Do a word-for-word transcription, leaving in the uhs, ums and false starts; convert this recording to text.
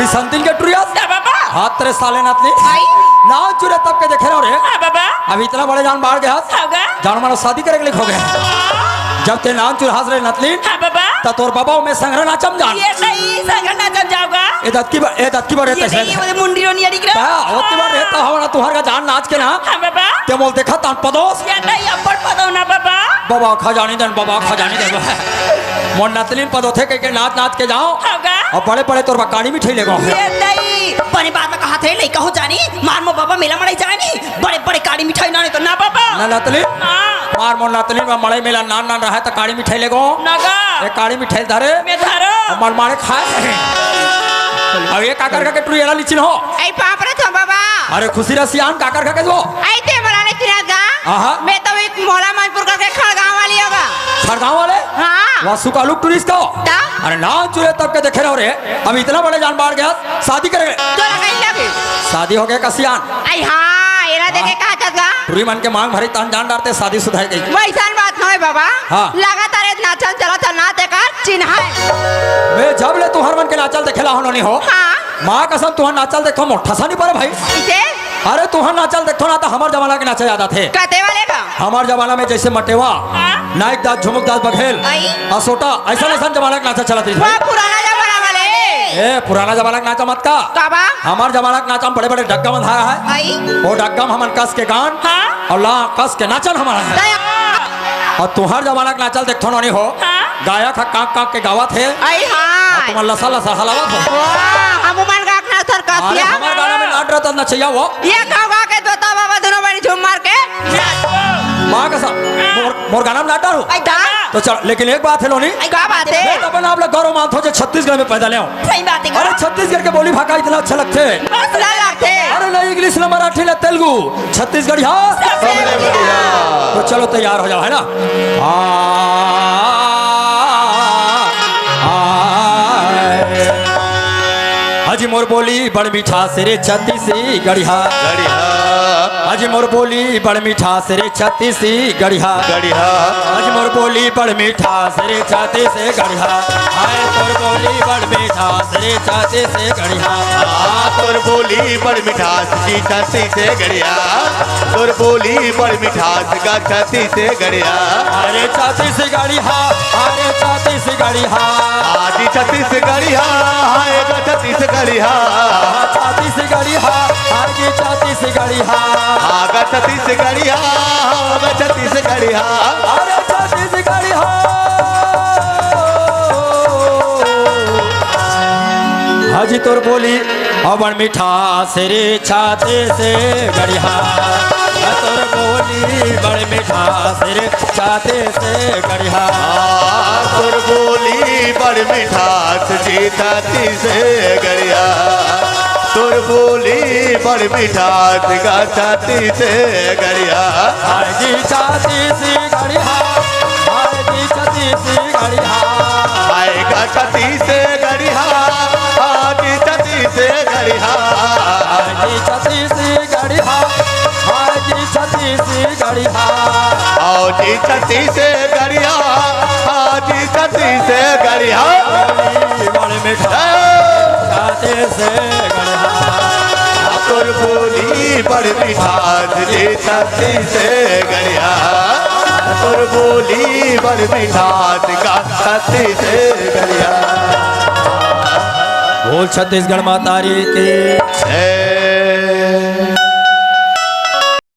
संतिन के टुरिया। हाँ बाबा। हाथ तेरे साले नतली। आई। नान चुरे तब के देखे रहो रे। हाँ बाबा। अब इतना बड़े जान बाढ़ गया। होगा। जान मानो शादी करे के लिए हो गया। जब ते नान चुरहास रे नतली। हाँ बाबा। त तोर बाबा में संघरा नाचम जान। ये सही, संघरा नाचम जाओगा। ए दतकी बा-, ए दतकी बार ये रहते नहीं, हैं। ये मुंडी रोनी अड़ी गिरा। हाँ, होती बार रहता हो ना, तुहर का जान नाच के ना। हाँ बाबा। ते मोल देखा तान पदोस। ये नहीं, अब्बड़ पदो ना बाबा। बाबा खजानी दन, बाबा खजानी दन। मोर नतलीन पदोथे कह के नाच नाच के जाओ। होगा। अब बड़े बड़े तोर बा काड़ी मिठाई लेगो। ये दई, बने बात में कहा थे, लइका हो जानी, मार मो बाबा मेला मड़ई जानी, बड़े बड़े काड़ी मिठाई नाने तो ना बाबा। ना नतलीन? हाँ। मार मो नतलीन में मड़ई मेला नान नान रहा है तो काड़ी मिठाई लेगो। नगा। ये काड़ी मिठाई धरे। मैं धरो। अब मन मारे खाए। अब ये काकर का के टुरी एला लिचिन हो। ऐ पापरे थो बाबा। अरे खुशी रसियान काकर का के जो। ऐ ते मला ले चिना गा। आहा। मैं तो एक मोला मनपुर करके खड़गांव वाली होगा। खड़गांव वाले? हाँ। वासु कालू टूरिस्ट का? ता? अरे नान चुरे तब के देखे रहो रे। अब इतना बड़े जान बाढ़ गया, शादी करेंगे। तो लगाई लगे। शादी हो गया कसियान। आई हाँ, एरा देखे हाँ। कहा चल गा। टुरी मन के मांग भरी तान जान डारते शादी सुधाई गई। वैसन बात नहीं बाबा। हाँ। लगातार ये नाचल चला था ना ते कर चिन्ह है। मैं जब ले तुहर मन के नाचल देखेला होनो नहीं हो। हाँ। माँ कसम तुहर नाचल देखो मोठा सा नहीं पड़े भाई। इसे? अरे तुहर नाचल देखो ना तो हमार जमाना के नाचा याद आथे। कते वाले का? हमार जमाना में जैसे मटेवा, हाँ। नाइक दास, झुमुक दास बघेल, आई। असोटा, ऐसा ऐसा जमाना के नाचा चलत रही। वाह, पुराना जमाना वाले। ए, पुराना जमाना के नाचा मत का। का बा? हमार जमाना के नाचा में बड़े बड़े डग्गा बंधाया है। आई। वो डग्गा में हमन कस के गान हाँ। और ला कस के नाचन हमारा है। दया। और तुहार जमाना के नाचल देखथो नोनी हो। हाँ। गायक ह कांक कांक के गावत हे। आई हाँ। तुमन लसा लसा हलावत हो। वाह, हम मन गाक ना थर अरे कासिया। हमार गाना में नाट रहता नचैया वो। ये गाँव गा के दोता बाबा दोनों बनी झूम मार के। माँ कसम, मोर, मोर गाना में नाट डारो। आई दा। तो चल, लेकिन एक बात है नोनी। आई का बात है? मैं तो अपन आप लोग गौरव मानत हो जो छत्तीसगढ़ में पैदा ले आओ। सही बात है। अरे छत्तीसगढ़ के बोली भाखा इतना अच्छा लगथे। असला लगथे। अरे ना इंग्लिश ना मराठी ना तेलुगु, छत्तीसगढ़िया। सबसे बढ़िया। तो चलो तैयार हो जाओ, है ना? आ, आ, अजी मोर बोली बड़ मिठास रे छत्तीसगढ़िया। गढ़िया। अजी मोर बोली बड़ मिठास रे छत्तीसगढ़िया। गढ़िया। अजी मोर बोली बड़ मिठास रे छत्तीसगढ़िया। हाय तोर बोली बड़ मिठास रे छत्तीसगढ़िया। आ, तोर बोली बड़ मिठास जी छत्तीसगढ़िया। तोर बोली बड़ मिठास गा छत्तीसगढ़िया। अरे छत्तीसगढ़िया, अरे छत्तीसगढ़िया। आदि छत्तीसगढ़िया, हाय गा छत्तीसगढ़िया। छत्तीसगढ़िया, आदि छत्तीसगढ़िया। आगा छत्तीसगढ़िया, आगा छत्तीसगढ़िया। अरे छत्तीसगढ़िया। हाजी तोर बोली अबड़ मिठास रे छत्तीसगढ़िया। तोर बोली बड़ मिठास रे छत्तीसगढ़िया। आ, तोर बोली बड़ मिठास जी छत्तीसगढ़िया। तोर बोली बड़ मिठास गा छत्तीसगढ़िया। हाय जी छत्तीसगढ़िया, हाय जी छत्तीसगढ़िया। हाय गा छत्तीसगढ़िया, हाय जी छत्तीसगढ़िया। हाय जी छत्तीसगढ़िया, हाय जी छत्तीसगढ़िया। आओ जी छत्तीसगढ़िया, आओ जी छत्तीसगढ़िया। बोली बड़ मिठास छत्तीसगढ़िया। तोर बोली बड़ मिठास जी छत्तीसगढ़िया। तोर बोली बड़ मिठास गा छत्तीसगढ़िया। बोल छत्तीसगढ़ माता री की।